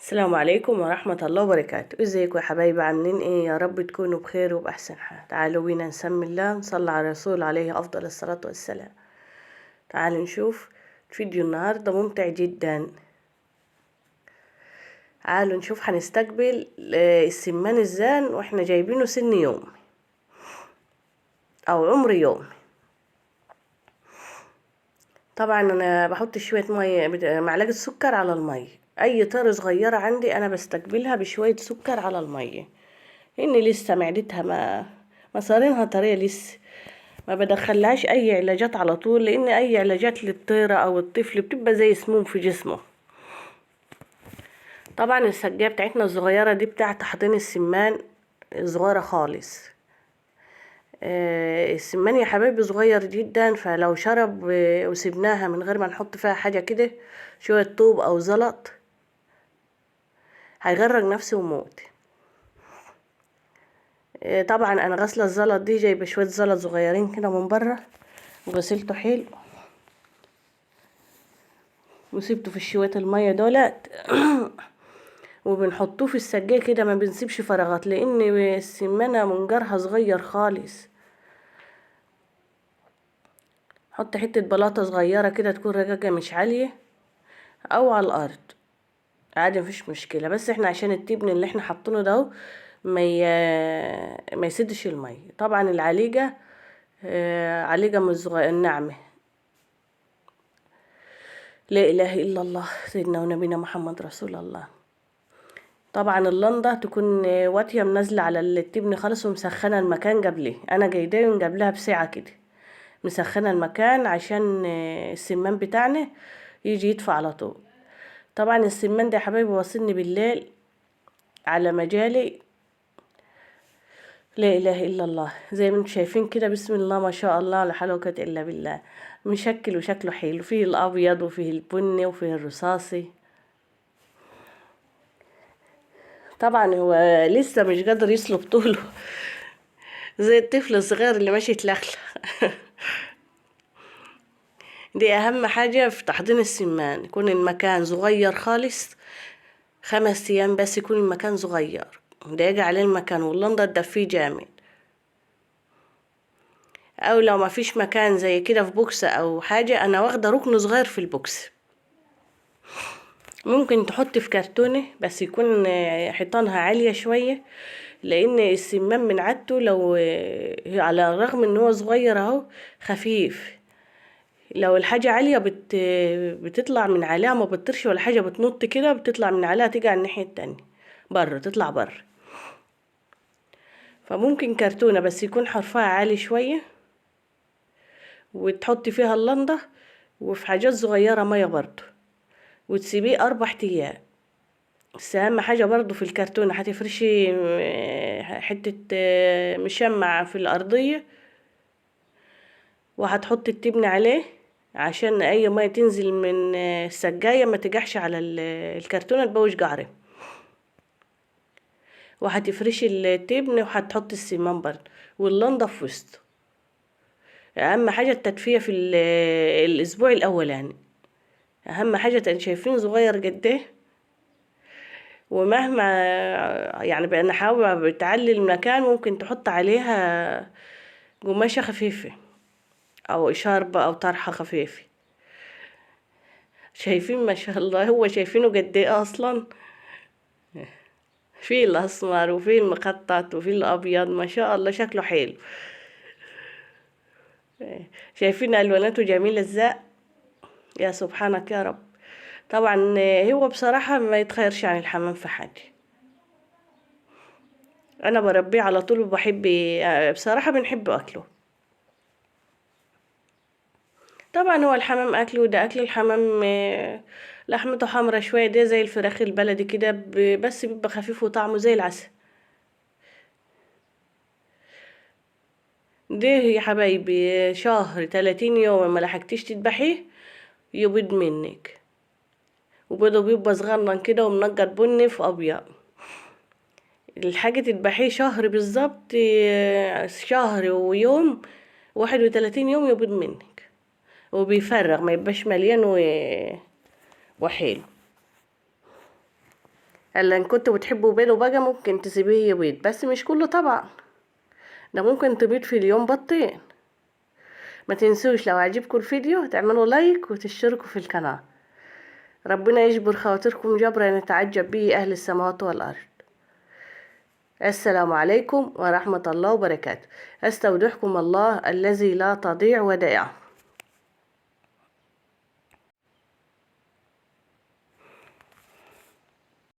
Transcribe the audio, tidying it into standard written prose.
السلام عليكم ورحمة الله وبركاته. ازيكم يا حبايبي؟ عاملين ايه؟ يا رب تكونوا بخير وبأحسن حال. تعالوا بينا نسمي الله، نصلي على الرسول عليه أفضل الصلاة والسلام. تعالوا نشوف فيديو النهاردة ممتع جدا. تعالوا نشوف هنستقبل السمان الزان واحنا جايبينه سن يوم او عمر يوم. طبعا انا بحط شوية مية، معلقة سكر على المية. اي طيرة صغيرة عندي انا بستقبلها بشوية سكر على المية، لان لسه معدتها ما مصارينها طرية لسه، ما بدخلهاش اي علاجات على طول، لان اي علاجات للطيرة او الطفل بتبقى زي سموم في جسمه. طبعا السجاية بتاعتنا الصغيرة دي بتاعت تحضين السمان، صغيرة خالص. السمان يا حبايبي صغير جدا، فلو شرب وسبناها من غير ما نحط فيها حاجة كده، شوية طوب او زلط، هيغرق نفسه ويموت. طبعا انا غاسله الزلط دي، جايبه شوية زلط صغيرين كده من بره وغسلته حلو وسبته في شوية المية دولت وبنحطوه في السجايه كده، ما بنسيبش فراغات لان السمانه منجرها صغير خالص. حط حتة بلاطة صغيرة كده تكون رجاجه مش عالية، او على الارض عادي مفيش مشكلة، بس احنا عشان التبن اللي احنا حاطينه ده ما يسدش المية. طبعا العليجه عليجه من الصغير الناعمة. لا اله الا الله سيدنا ونبينا محمد رسول الله. طبعا اللنده تكون واطية منزله على التبن خالص ومسخنه المكان قبليه. انا جايباه من قبلها بساعة كده، مسخنه المكان عشان السمان بتاعنا يجي يدفى على طول. طبعا السمان ده يا حبايبي واصلني بالليل على مجالي. لا اله الا الله، زي ما انتم شايفين كده، بسم الله ما شاء الله لا حول ولا قوة الا بالله. مشكل وشكله حلو، فيه الابيض وفيه البني وفيه الرصاصي. طبعا هو لسه مش قادر يسلب طوله زي الطفل الصغير اللي ماشي يتلخلخ. دي اهم حاجة في تحضير السمان، يكون المكان صغير خالص، 5 ايام بس يكون المكان صغير، ضيق عليه المكان واللنده تدفيه جامد. او لو ما فيش مكان زي كده في box او حاجة، انا واخده ركن صغير في ال box، ممكن تحط في كرتونة بس يكون حيطانها عالية شوية، لان السمان من عادته لو على الرغم ان هو صغير اهو خفيف، لو الحاجة عالية بتطلع من عليها، ما بتطيرش ولا حاجة، بتنط كده بتطلع من عليها تيجي على الناحية التانية بره، تطلع بره. فممكن كرتونة بس يكون حرفها عالي شوية، وتحطي فيها اللنده وفي حاجات صغيرة مية برضو، وتسيبيه 4 ايام. بس اهم حاجة برضو في الكرتونة هتفرشي حتة مشمع في الارضية، وهتحطي التبن عليه عشان اي مية تنزل من السجايه ما تجحش على الكرتونه تبوش جعره. وهتفرشي التبن وهتحطي السمان برضو واللنده في وسطه. اهم حاجة التدفئه في الاسبوع الاولاني، اهم حاجة. شايفين صغير قد ايه، ومهما يعني بقى حابة بتعلي المكان ممكن تحط عليها قماشة خفيفة او شاربه او طرحه خفيفة. شايفين ما شاء الله، هو شايفينه قد ايه اصلا، فيه الاسمر وفيه المخطط وفيه الابيض، ما شاء الله شكله حلو. شايفين الواناته جميلة ازاي، يا سبحانك يا رب. طبعا هو بصراحة ما يتخيرش عن الحمام في حاجة، انا بربيه على طول وبحب بصراحة، بنحب اكله. طبعا هو الحمام اكله، وده اكل الحمام لحمته حمرا شوية، ده زي الفراخ البلدي كده، بس بيبقى خفيف وطعمه زي العسل. ده يا حبايبي شهر 30 يوم ما لحقتيش تذبحيه يبيض منك، وبيضه بيبقى صغنن كده ومنقط بني في ابيض. الحاجة تذبحيه شهر بالظبط، شهر ويوم، 31 يوم يبيض منك، وبيفرغ ما يبقاش مليان وحلو. الا ان كنتوا بتحبوا بيضة بقى ممكن تسيبيه يبيض، بس مش كله طبعا، ده ممكن تبيض في اليوم بطين. ما تنسوش لو عجبكم الفيديو تعملوا لايك وتشتركوا في القناة. ربنا يجبر خواطركم جبرا يتعجب به أهل السماوات والأرض. السلام عليكم ورحمة الله وبركاته. أستودعكم الله الذي لا تضيع ودائعه.